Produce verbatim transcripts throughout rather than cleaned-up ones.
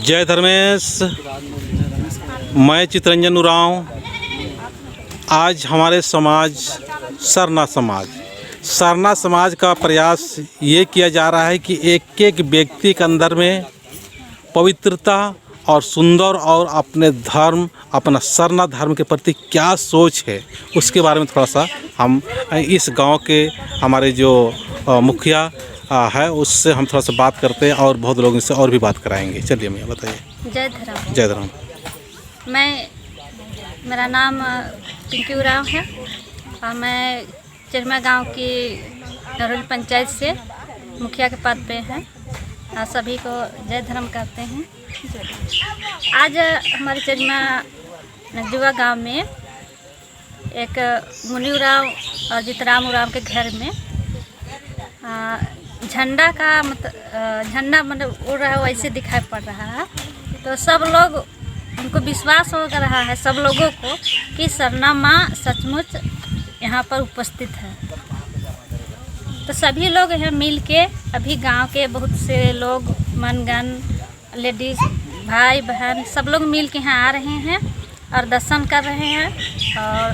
जय धर्मेस, मैं चितरंजन उराँव। आज हमारे समाज, सरना समाज, सरना समाज का प्रयास ये किया जा रहा है कि एक-एक व्यक्ति के अंदर में पवित्रता और सुंदर और अपने धर्म, अपना सरना धर्म के प्रति क्या सोच है, उसके बारे में थोड़ा सा हम इस गांव के हमारे जो, अ, मुखिया, अ, है, उससे हम थोड़ा सा बात करते हैं और बहुत लोगों से और भी बात कराएंगे। चलिए मैया, बताइए। जय धर्म। जय धर्म। मैं, मेरा नाम, अ, पिंकी उराँव है और मैं चरमा गांव की नरोली पंचायत से मुखिया के पद पे हैं। और सभी को जय धर्म कहते हैं। आज हमारे चरमा नगजुआ गांव में एक मुनि उराँव और जितराम उराँव के घर में, आ, झंडा का मत-, आ, झंडा मतलब उड़ रहा है, वैसे दिखाई पड़ रहा है। तो सब लोग उनको विश्वास हो रहा है, सब लोगों को, कि सरना माँ सचमुच यहाँ पर उपस्थित है। तो सभी लोग यहाँ मिल के, अभी गांव के बहुत से लोग, मनगन, लेडीज, भाई बहन, सब लोग मिल के यहाँ आ रहे हैं और दर्शन कर रहे हैं और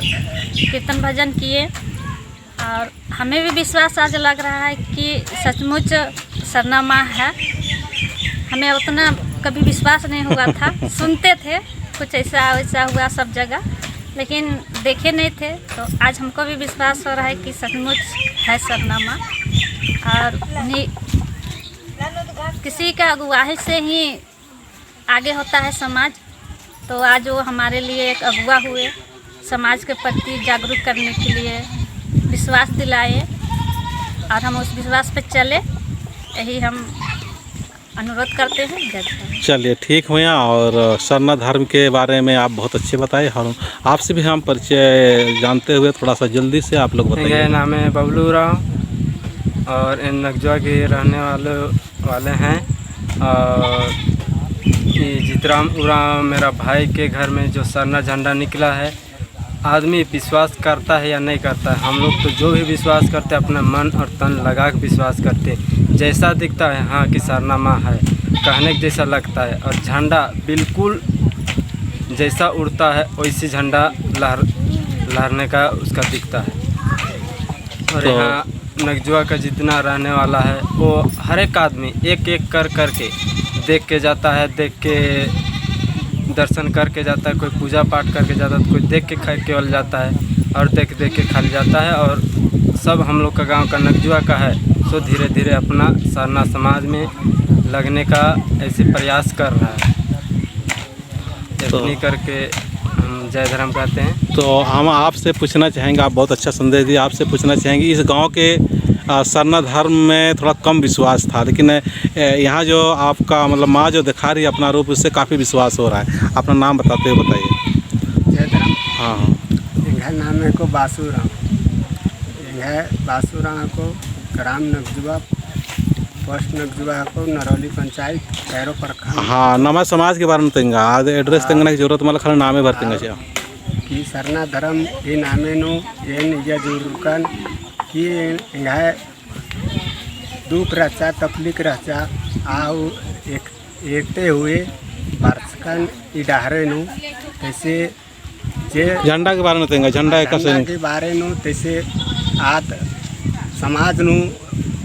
कीर्तन भजन किए। और हमें भी विश्वास आज लग रहा है कि सचमुच सरना माँ है। हमें उतना कभी विश्वास नहीं हुआ था, सुनते थे कुछ ऐसा वैसा हुआ सब जगह, लेकिन देखे नहीं थे। तो आज हमको भी विश्वास हो रहा है कि सचमुच है सरना माँ। और उन्हीं, किसी का अगुवाही से ही आगे होता है समाज। तो आज वो हमारे लिए एक अगुवा हुए, समाज के प्रति जागरूक करने के लिए विश्वास दिलाए और हम उस विश्वास पे चले, यही हम अनुरोध करते हैं। जय धर्म। चलिए, ठीक हुआ। और सरना धर्म के बारे में आप बहुत अच्छे बताए और आपसे भी हम परिचय जानते हुए थोड़ा सा जल्दी से आप लोग बताइए। मेरा नाम है बबलू उराँव और इन नगजुआ के रहने वाले वाले हैं। और ये जितराम उराँव मेरा भाई के घर में जो सरना झंडा निकला है, आदमी विश्वास करता है या नहीं करता है, हम लोग तो जो भी विश्वास करते हैं अपना मन और तन लगा के विश्वास करते हैं। जैसा दिखता है हाँ कि सरना माँ है, कहने के जैसा लगता है, और झंडा बिल्कुल जैसा उड़ता है वैसी झंडा लहर लहरने का उसका दिखता है। और तो यहाँ नगजुआ का जितना रहने वाला है, वो हर एक आदमी एक एक कर करके देख के जाता है, देख के दर्शन करके जाता है, कोई पूजा पाठ करके जाता है, तो कोई देख के खा केवल जाता है और देख देख के खाली जाता है। और सब हम लोग का गांव का नगजुआ का है, सो धीरे धीरे अपना सरना समाज में लगने का ऐसे प्रयास कर रहा है। तो इतनी करके हम जय धर्म कहते हैं। तो हम आपसे पूछना चाहेंगे, आप बहुत अच्छा संदेश दिए, आपसे पूछना चाहेंगे इस गांव के, आ, सरना धर्म में थोड़ा कम विश्वास था, लेकिन, ए, यहाँ जो आपका मतलब माँ जो दिखा रही है अपना रूप, उससे काफ़ी विश्वास हो रहा है। अपना नाम बताते हुए बताइए। जय धर्म। हाँ, हाँ। एंग्है नाम है को बासु उराँव। एंग्है बासु उराँव को ग्राम नगजुआ, पोस्ट नगजुआ को नरौली पंचायत, कैरो प्रखंड। हाँ, नम्है समाज के बारे में तेंगा, आद address हाँ। तेंगना की जरूरत मला, खाली नामे भर तेंगा हाँ। चाही। कि सरना धर्म ई नामे नू एन इया जुड़रकन कि एंग्है दुख रहचा, तकलीफ रहचा, आउ एक, एकते हुए बरचकन ई डहरे नू, तैसे जे झंडा के बारे में तेंगा, झंडा एकासे झंडा के बारे नू तैसे आद समाज नू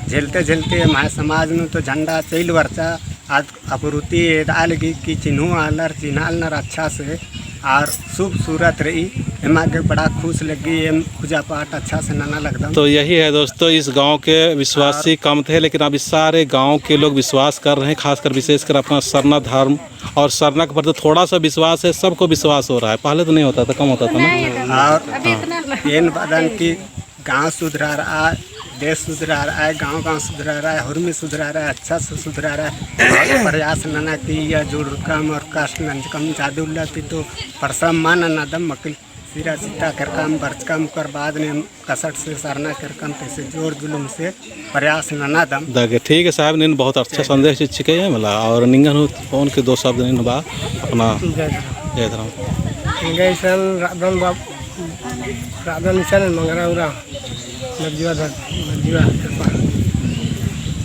झेलते झेलते एम्है समाज नू तो झंडा चइल बरचा, आद अपुरुती एदआ लगी कि चिन्हू आलर, चिन्हालनर अच्छा से और शुभ सूरत रई, एमा गे बड़ा खुश लग्गी, एम पूजा पाठ अच्छा से नना लगदम। तो यही है दोस्तों, इस गांव के विश्वासी और कम थे, लेकिन अभी सारे गांव के लोग विश्वास कर रहे हैं, खासकर विशेषकर अपना सरना धर्म और सरना के प्रति थोड़ा सा विश्वास है, सबको विश्वास हो रहा है। पहले तो नहीं होता था, कम होता था ना। नहीं होता था। और अभी हाँ। इतना एन बअदन कि गाँव सुधरारआ, देश सुधरारआ, गाँव गाँव सुधरारआ, हुरमी सुधरारआ, अच्छा से सुधरारआ। और प्रयास नना कि या जुड़रकम और कष्ट नंजकम जादे उल्ला ती तो परसम मा ननादम मकिल सिरा सीता केरकम बरचकम कर बाद ने कसट से सरना केरकम तैसे जोर जुलूम से प्रयास ननादम। दगे, ठीक है साहब, नीन बहुत अच्छा संदेश चिच्चकय मला, और निंगन हूँ कौन के दो शब्द नीन बआ अपना। जय धर्म। जय धर्म। निंगा इसन रअदन बाब, रअदन इसन मंगरा उराँव, नगजुआ धर-, नगजुआ एड़पा।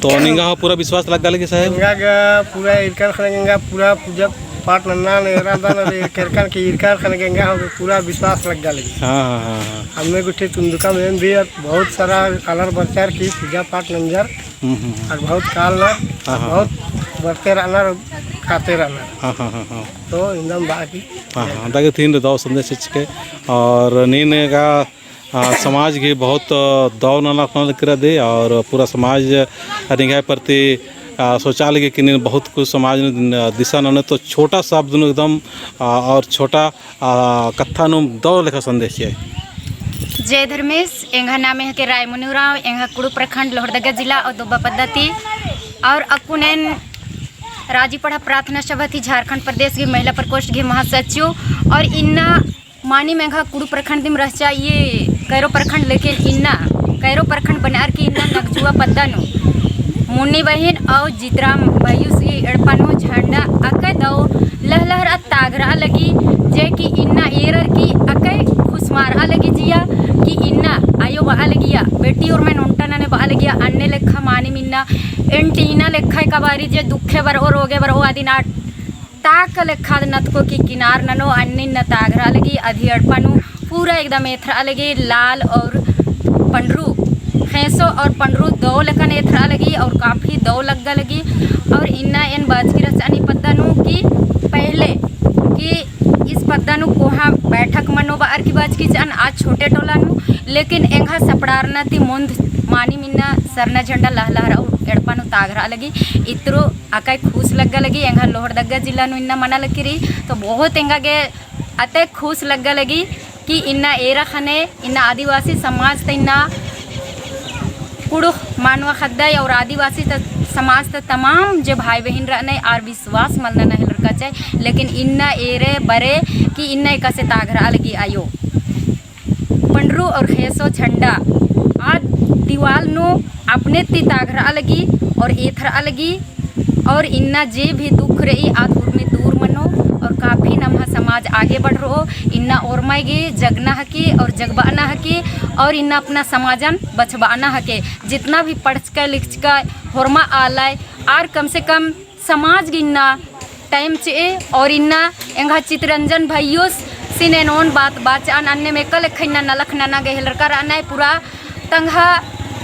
तो निंगा हो पूरा विश्वास लग्गा लगी साहेब? निंगा गा पूरा ईरकन ख़ने निंगा पूरा पूजा पाठ नन्ना ने एरा दान रे केरकन के ईरकन ख़ने निंगा हो पूरा विश्वास लग्गा लगी। हाँ, हाँ, हाँ, हाँ। हमें गुट्ठी तुंदुका में भी बहुत सारा आलर बरचर की पूजा पाठ नंजर। हम्म, हम्म, हम्म। और बहुत कालनर, हाँ, हाँ, बहुत हाँ। बरते रहनर, खाते रहनर। हाँ, हाँ, हाँ, हाँ। तो एकदम बाकी। हाँ, हाँ, दागे तीन दव संदेश चिके और नीन का आ, समाज गे बहुत, आ, दव नना लगी रअदी और पूरा समाज निंग्है प्रति, आ, सोचा लगी कि नीन बहुत कुछ समाज नू दिसा नने तो छोटा शब्द नू एकदम, आ, और छोटा, आ, कत्था नू दव लेखा संदेश चिअय। जय धर्मेस, एंग्है नामे हके रायमुनी उराँव, एंग्है कुड़ुख़ प्रखंड लोहरदगा जिला और दोबा पद्दा ती और अक्कुन एन राजी पड़हा प्रार्थना सभा ती झारखंड प्रदेश गे महिला प्रकोष्ठ गे महासचिव और इन्ना मानिम एंग्है कुड़ुख़ प्रखंड दिम रहचा ई कैरो प्रखंड, लेकिन इन्ना कैरो प्रखंड बनर की इन्ना नगजुआ पद्दा नू मुन्नी बहिन और जितराम भैयुस ई एड़पा नू झंडा अकय दव लहलहरआ तागरआ लगी, जे कि इन्ना एरर की अकय खुसमारआ लगी जिया कि इन्ना आयो बआ लगिया, बेटी ओर्मन ओन्टा नने बआ लगिया, अन्ने लेखा मानिम इन्ना एंटीना लेखा एका बारी जे दुखे बरओ रोगे बरओ अदिन आट ताक लेखा नतको की किनार ननो अन्निन न तागरआ लगी, अदी एड़पा नू पूरा एकदम एथरआ लगी, लाल और पंडरू, ख़ेंसो और पंडरू दव लेकन एथरआ लगी और काफी दव लग्गा लगी। और इन्ना एन बाचकी रहचन ई पद्दा नू कि पहले कि इस पद्दा नू कोहाँ बैठक मनो बअर की बाचकी चिअन, आज छोटे टोला नू, लेकिन एंग्है सपड़ारना ती मुन्द मानिम इन्ना सरना झंडा लहलहरआ एड़पा नू तागरआ लगी, इतरो अकय खुस लग्गा लगी, एंग्है लोहरदगा जिला नू इन्ना मना लगी रई, तो बहुत एंगा गे अतय खुस लग्गा लगी कि इन्ना एरा ख़ने इन्ना आदिवासी समाज ता इन्ना कुँड़ुख़ मानवा ख़द्दय और आदिवासी ता समाज ता तमाम जे भाई बहिन रअनय आर विश्वास मल नना हेलरका चाही, लेकिन इन्ना एरे बरे कि इन्ना एकासे तागरआ लगी आयो। पंडरू और ख़ेंसो झंडा आद दीवाल नू अपने ती तागरआ लगी और एथरआ लगी और इन्ना जे भी दुख रई आद उर्मी दूर मनो और काफी नम्हा समाज आगे बढ़रओ। इन्ना ओर्मय गे जगना हके और जगबअना हके और इन्ना अपना समाजन बछबअना हके। जितना भी पढ़चकय लिखचकय होरमा आलय आर कम से कम समाज गे इन्ना time चिए और इन्ना एंग्है चितरंजन भैयोसिन एन ओन बात बाचन अन्नेम एका लेखा इन्ना नलख नना गे हेलरका रअनय पूरा तंग्है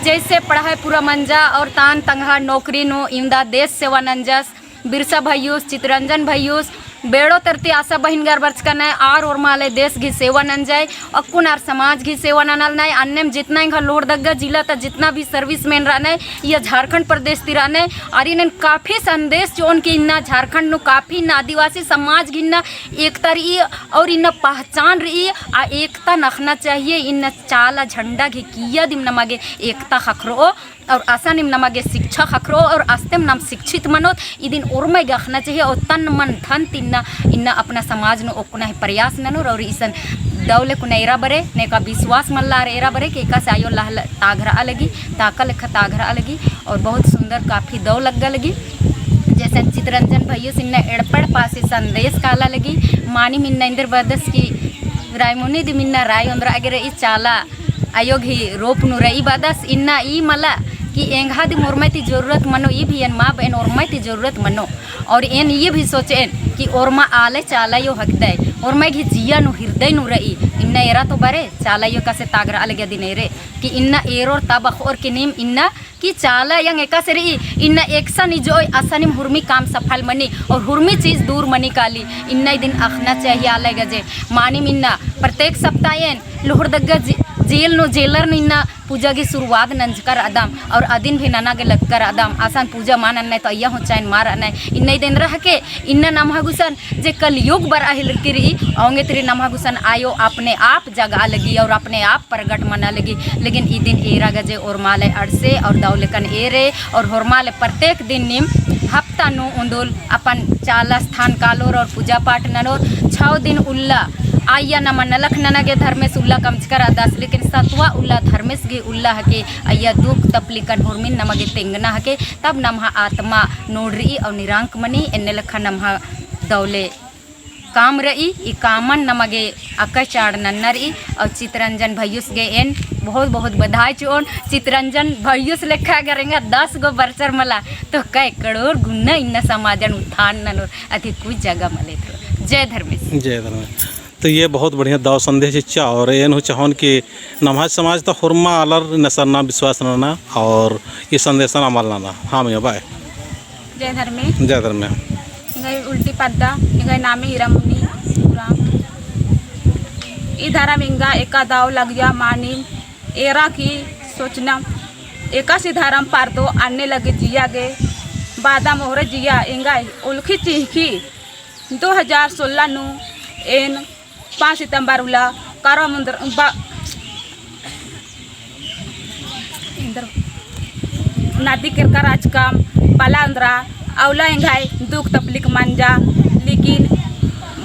जैसे पढ़ाई पूरा मंजा और तान तंग्है नौकरी नू इवंदा देश सेवा नंजस। बिरसा भैयोस, चितरंजन भैयोस, बेड़ो तरती आशा बहिन गर बरचका नय, आर ओर्मालय देश गही सेवा नंजय, अक्कुन आर समाज गही सेवा ननालनय, अन्नेम जितना एंग्है लोहरदगा जिला ता जितना भी serviceman रअनय, या झारखंड प्रदेश ती रअनय, आरिन एन काफी संदेश चिओन कि इन्ना झारखंड नू काफी इन्ना आदिवासी समाज गही इन्ना एकता रई और इन्ना पहचान रई, आ एकता नखना चाहिए, इन्ना चाला झंडा गही किइय्या दिम नमा गे एकता ख़क्खरओ। और असानिम नमा गे शिक्षा ख़क्खरओ और अस्तेम नाम शिक्षित मनोत, इदिन ओर्मय गे अख़ना चाहिए और तन मन धन ती इन्ना, इन्ना अपना समाज नू ओक्कना ही प्रयास ननोर और इसन दव लेकुन एरा बरे, नेका विश्वास मल्ला आर एरा बरे, कि एकासे आयो लहला तागरआ लगी, ताका लेखा तागरआ लगी और बहुत सुंदर काफी दव लग्गा लगी। जैसे चितरंजन भैयोस इन्ना एड़पड़ पासी संदेश काला लगी, मानिम इन्ना एन्देर बअदस कि रायमुनी दिम इन्ना राय ओन्द्रआ गे रई चाला आयो गही रोप नू रई बअदस, इन्ना ई मला कि एंग्है दिम ओर्मय ती जरूरत मनो, ई भी एन मा बअन ओर्मय ती जरूरत मनो। और एन ई भी सोचेन कि ओर्मा आलय चाला आयो हिकदय, ओर्मय गही जिया नू हिरदय नू रई, इन्ना एरा तो बरे, चाला आयो एकासे तागरआ लगी अदिन एरे, कि इन्ना एरोर तब अख़ओर कि नीम इन्ना कि चाला आयंग एकासे रई, इन्ना एकसन इजओय असानिम हुरमी काम सफल मनी और हुरमी चीज दूर मनी काली, इन्ना इदिन अख़ना चाहिए आलय गजे। मानिम इन्ना प्रत्येक सप्ताह एन लोहरदगा जे-, जेल नू, जेलर नू इन्ना पूजा गही शुरुआत नंजका रअदम और अदिन भी नना गे लगका रअदम। असन पूजा मा नन्नय तो अइय्या होचाइन मा रअनय। इन्ना इदिन एरा हके, इन्ना नम्हा गुसन जे कलयुग बरआ हेलरकी रई, औंगे ती रई नम्हा गुसन आयो अपने आप जगआ लगी और अपने आप प्रगट मना लगी। लेकिन इदिन एरा गजे ओर्मालय अंड़से और दव लेकन एरे और होरमालय प्रत्येक दिन नीम हफ्ता नू उन्दुल अपन चाला स्थान कालोर और पूजा पाठ ननोर। छव दिन उल्ला अइय्या नमा नलख नना गे धर्मेस उल्ला कमचका रअदस, लेकिन सतवा उल्ला धर्मेस गही उल्ला हके। अइय्या दुख तपलीकन हुरमिन नमा गे तेंगना हके, तब नम्हा आत्मा नोड़रई और निरांक मनी। एन्ने लेखा नम्हा दव ले काम रई, ई कामन नमा गे अक्का चाड़ नन्ना रई। और चितरंजन भइयुस गे एन बहुत बहुत बधाई चिओन। चितरंजन भइयुस लेखा अगर एंगा दस गो बरचर मला, तो कै करोड़ गुना इन्ना समाजन उत्थान ननोर अति कुछ जगह मले थो। जय धर्मेस। जय धर्मेस। तो ये बहुत बढ़िया दव संदेश चिच्चा, और एन हूँ चाहोन कि नम्है समाज ता होरमा आलर इन्ना सरना विश्वास नना और ये संदेशन अमल नना। हाँ मइया, बाय। जय धर्मे। जय धर्मे। एंग्है उल्टी पद्दा, एंग्है नामे हीरामुनी उराँव। ई धरम एंगा एका दव लगिया मानिम, एरा की सोचनम, एकासे धरम परदो अन्ने लगी जिया गे, बादम ओहरे जिया एंग्है ओलखी चिन्हकी। दो हजार सोलह नू एन पाँच सितंबर उल्ला करवा मुंदर बा-, इन्दर नदी केरका रहचकम, पला उन्दरा, अउला एंग्है दुख तकलीफ मंजा, लेकिन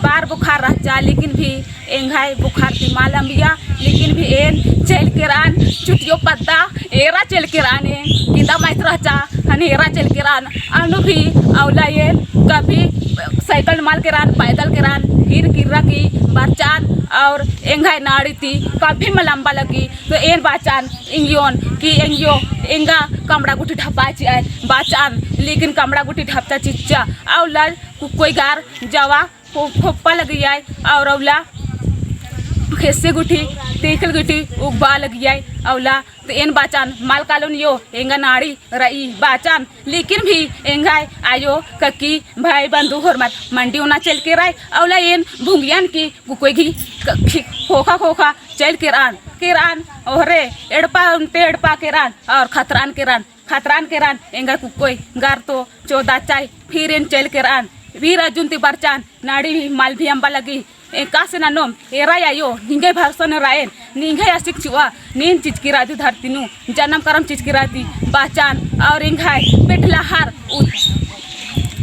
बार बुखार रहचा, लेकिन भी एंग्है बुखार ती मल अम्बिया, लेकिन भी एन चइल केरान, चुटियो पद्दा, एरा चइल केरान, एन किंदा माइत रहचा, हन एरा चइल केरान, अन्नु भी अउला एन कभी साइकिल मल केरान, पैदल केरान, फिर किर्रा की बरचान, और एंग्है नाड़ी ती कभी मल अम्बा लगी। तो एन बाचान एंग्योन कि एंग्यो एंगा कमड़ा गुट्ठी ढपा चिआ बाचान, लेकिन कमड़ा गुट्ठी ढपचा चिच्चा, अउला कुक्कोय गर जवा खो-, खोप्पा लगिया, और अउला खेस्से गुट्ठी, तीखल गुट्ठी उगबा लगिया, अउला तो एन बाचान मल कालोन यो एंगा नाड़ी रई बाचान, लेकिन भी एंग्है आयो, कक्की, भाई, बंधु, होरमर मंडी उना चइल केराय, अउला एन भुंगियन की कुक्कोय गही क-, खी-, खोखा खोखा चइल केरान, केरान, ओहरे एड़पा उन्ते एड़पा केरान, और खतरान केरान, खतरान केरान, एंग्है कुक्कोय गर तो चोदा चाय, फिर एन चइल केरान, फिर अजुन ती बरचान, नाड़ी भी मल भी अम्बा लगी, एकासे ननोम, एरा आयो, निंग्है भरसन रअन, निंग्है आसिक चिआ, नीन चिचकी रअदी धरती नू, जनम करम चिचकी रअदी, बाचान, और एंग्है पेटलाहर उ-,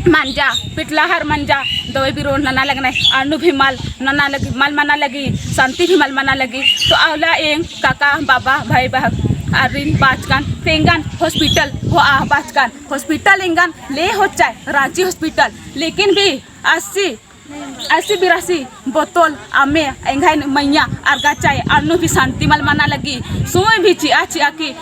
मंजा, पेटलाहर मंजा, दवाई बिरो नना लगनय, अन्नु भी मल नना लगी, मल मना लगी, संती भी मल मना लगी, तो अउला एंग काका, बाबा, भाई, बहन, आरिन बाचकन, तेंगन hospital होआ बाचकन, hospital एंगन ले होचाय, रांची hospital, लेकिन भी अस्सी अस्सी बिरासी बोतल अम्मे एंग्है मइय्याँ अरगाचाय, अन्नु भी संती मल मना लगी। सुई भी चिआ चिआ की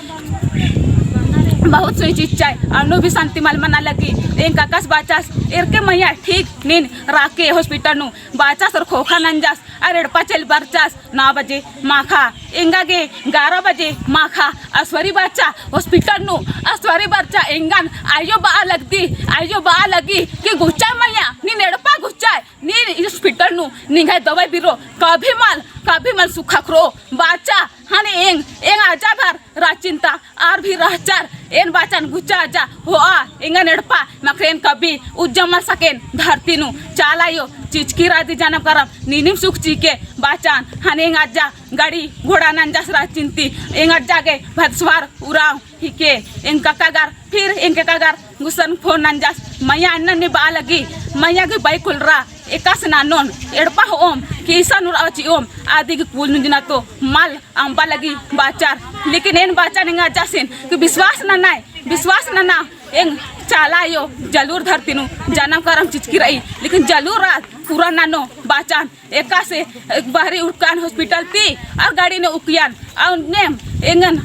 बहुत सुई चिच्चाय, अन्नु भी संती मल मना लगी। एंग काकास बाचास, एरके मइय्याँ ठीक नीन राके hospital नू बाचास और खोखा नंजास, और एड़पा चइल बरचास नौ बजे माखा। एंगा गे ग्यारह बजे माखा असवरी बरचा hospital नू, असवरी बरचा एंगन आयो बआ लगदी, आयो बआ लगी कि गुच्चा मइय्याँ, नीन एड़पा गुच्चा, नीन hospital नू निंग्है दवाई बिरो कभी मल, कभी मल सुखा खरो बाचा। हने एंग, एंग आजा भर राचिन्ता आर भी रहचर, एन बाचन गुच्चा आजा होआ, एंगन एड़पा मखरेन कभी उज्जम मल सकेन धरती नू। चाला आयो चिचकी रअदी जनम करम, नीनिम सुख चिके बाचान। हने एंग आजा गाड़ी घोड़ा नंजास राचिन्ती, एंग आजा गे भदसवार उराँव हिके, एंग काका गर, फिर एंग काका गर गुसन phone नंजास, मइय्याँ अन्ने बआ लगी, मइय्याँ गे बाई कुलरा, एकासे ननोन, एड़पा होओम, कि इसन उराँव चिओम, अदी गे कुल नुंजना तो मल अम्बा लगी बाचार। लेकिन एन बाचान एंग आजासिन कि विश्वास ननाय, विश्वास नना, एंग चाला आयो जलूर धरती नू जनम करम चिचकी रई, लेकिन जलूर रअद पूरा ननो बाचान। एकासे बहरी उरकान hospital ती और गाड़ी नू उकियान, और नेम एंगन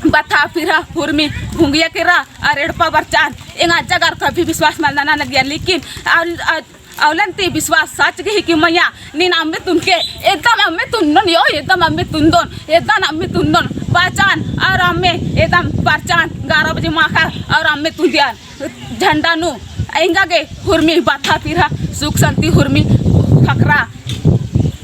बथा फिरा हुरमी भुंगिया केरा और एड़पा बरचान। एंग आजा गर कभी विश्वास मल नना लगियान, लेकिन और, और अउलन ती विश्वास सच गही कि मइय्याँ नीन अम्मे तुनके, एकदम अम्मे तुन्दोन यो, एकदम अम्मे तुन्दोन, एकदम अम्मे तुन्दोन बाचान, और अम्मे एकदम बरचान ग्यारह बजे माखा, और अम्मे तुन्दियान झंडा नू एंगा गे हुरमी बथा पिरा सुख संती हुरमी खखरा,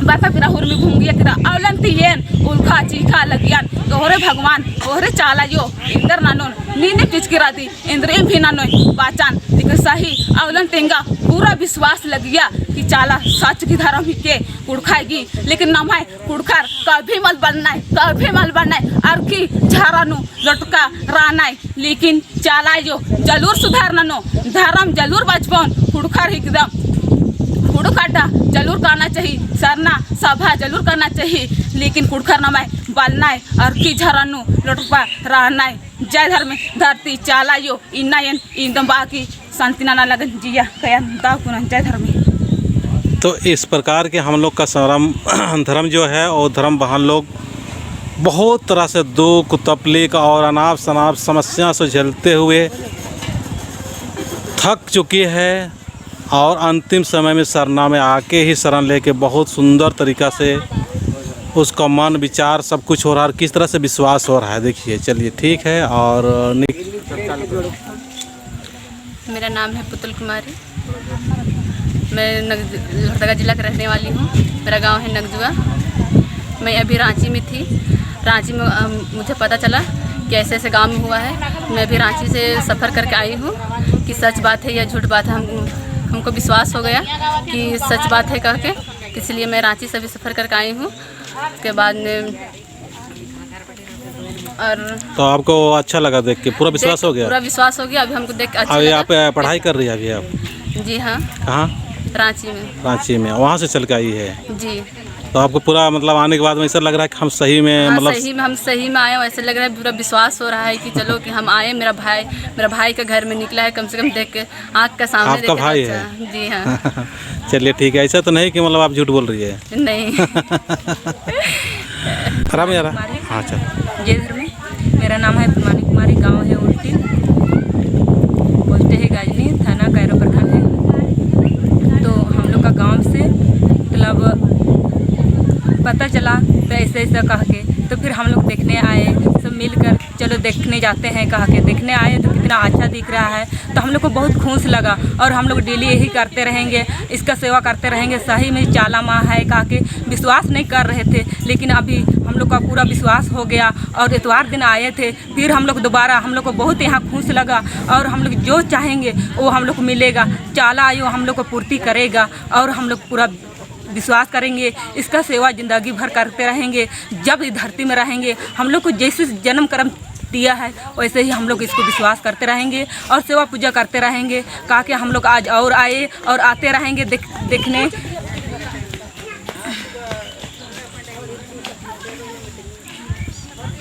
बथा पिरा हुरमी भुंगिया केरा। अउलन ती एन उलखा चीखा लगियन, ओहरे भगवान, ओहरे चाला आयो, एन्देर ननोन, नीनिम चिचकी रअदी, एन्देरिम भी ननोय बाचान, लेकिन सही अउलन ती एंगा पूरा विश्वास लगिया कि चाला सच गही धरम हिके कुँड़ुख़ गही। लेकिन नम्है कुँड़ुख़र कभी मल बलनय, कभी मल बलनय, अरखी झरा नू लोटका रअनय। लेकिन चाला आयो जलूर सुधार ननो, धरम जलूर बचाबओन, कुँड़ुख़र एकदम कुँड़ुख़ अड्डा जलूर करना चाही, सरना सभा जलूर करना चाही। लेकिन कुँड़ुख़र नम्है बलनय, अरखी झरा नू लोटका रअनय। जय धर्मे धरती चाला आयो, इन्ना एन इन्दम बआ की संती नना लगन जिया कयन दाव कुनन। जय धर्मे। तो इस प्रकार के हम लोग का सरम-, धर्म जो है, वो धर्म बहन लोग बहुत तरह से दुख, तकलीफ और अनाप शनाप समस्या से झेलते हुए थक चुकी है और अंतिम समय में सरना में आके ही शरण लेके बहुत सुंदर तरीका से उसका मन, विचार, सब कुछ हो रहा है और किस तरह से विश्वास हो रहा है। देखिए, चलिए, ठीक है। और निक- मेरा नाम है पुतुल कुमारी। मैं नग-, लोहरदगा जिला की रहने वाली हूँ। मेरा गांव है नगजुआ। मैं अभी रांची में थी। रांची में, अम, मुझे पता चला कि ऐसे ऐसे गांव में हुआ है। मैं अभी रांची से सफ़र करके आई हूँ कि सच बात है या झूठ बात है। हम, हमको विश्वास हो गया कि सच बात है कह के, इसलिए मैं रांची से भी सफ़र करके आई हूँ। उसके बाद में और तो आपको अच्छा लगा देख के, पूरा विश्वास देख हो गया? पूरा विश्वास हो गया। अभी हमको देख के अच्छा अभी लगा। आप, अ, पढ़ाई कर रही है अभी आप? जी हाँ। कहाँ? रांची में। रांची में, वहाँ से चल के आई है? जी। तो आपको पूरा, मतलब, आने के बाद में ऐसा लग रहा है कि हम सही में, हाँ, मतलब, सही में, हम सही में आए हैं, ऐसे लग रहा है, पूरा विश्वास हो रहा है कि चलो कि हम आए, मेरा भाई, मेरा भाई का घर में निकला है, कम से कम देख के आँख का सामने आपका देखे भाई तो है? अच्छा। जी हाँ। चलिए, ठीक है, ऐसा तो नहीं कि, मतलब, आप झूठ बोल रही है? नहीं। राम यारा। हाँ, अच्छा। जय धर्मे, मेरा नाम है पुरमानी कुमारी, गांव है उल्टी, पोस्ट है गाजनी, थाना कैरो प्रखंड है। तो हम लोग का गांव से, मतलब, पता चला तो ऐसे ऐसा कह के, तो फिर हम लोग देखने आए, सब मिलकर चलो देखने जाते हैं कहा के। देखने आए तो कितना अच्छा दिख रहा है, तो हम लोग को बहुत खुश लगा और हम लोग डेली यही करते रहेंगे, इसका सेवा करते रहेंगे। सही में चाला माँ है कहा के विश्वास नहीं कर रहे थे, लेकिन अभी हम लोग का पूरा विश्वास हो गया और इतवार दिन आए थे। फिर हम लोग दोबारा, हम लोग को बहुत यहाँ खुश लगा और हम लोग जो चाहेंगे वो हम लोग को मिलेगा। चाला आयो हम लोग को पूर्ति करेगा और हम लोग पूरा विश्वास करेंगे, इसका सेवा जिंदगी भर करते रहेंगे। जब इस धरती में रहेंगे, हम लोग को जैसे जन्म कर्म दिया है, वैसे ही हम लोग इसको विश्वास करते रहेंगे और सेवा पूजा करते रहेंगे। कहा कि हम लोग आज और आए और आते रहेंगे देख-, देखने।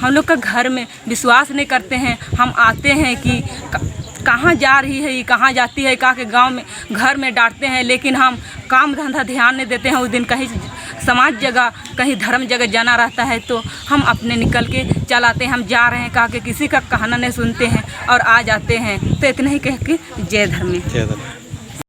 हम लोग का घर में विश्वास नहीं करते हैं। हम आते हैं कि क-, कहाँ जा रही है, ये कहाँ जाती है, कहा के गाँव में, घर में डांटते हैं, लेकिन हम काम धंधा ध्यान नहीं देते हैं। उस दिन कहीं समाज जगह, कहीं धर्म जगह जाना रहता है, तो हम अपने निकल के चल आते हैं, हम जा रहे हैं कहा के किसी का कहना नहीं सुनते हैं और आ जाते हैं। तो इतने ही कह के जय धर्मे। जय धर्मे।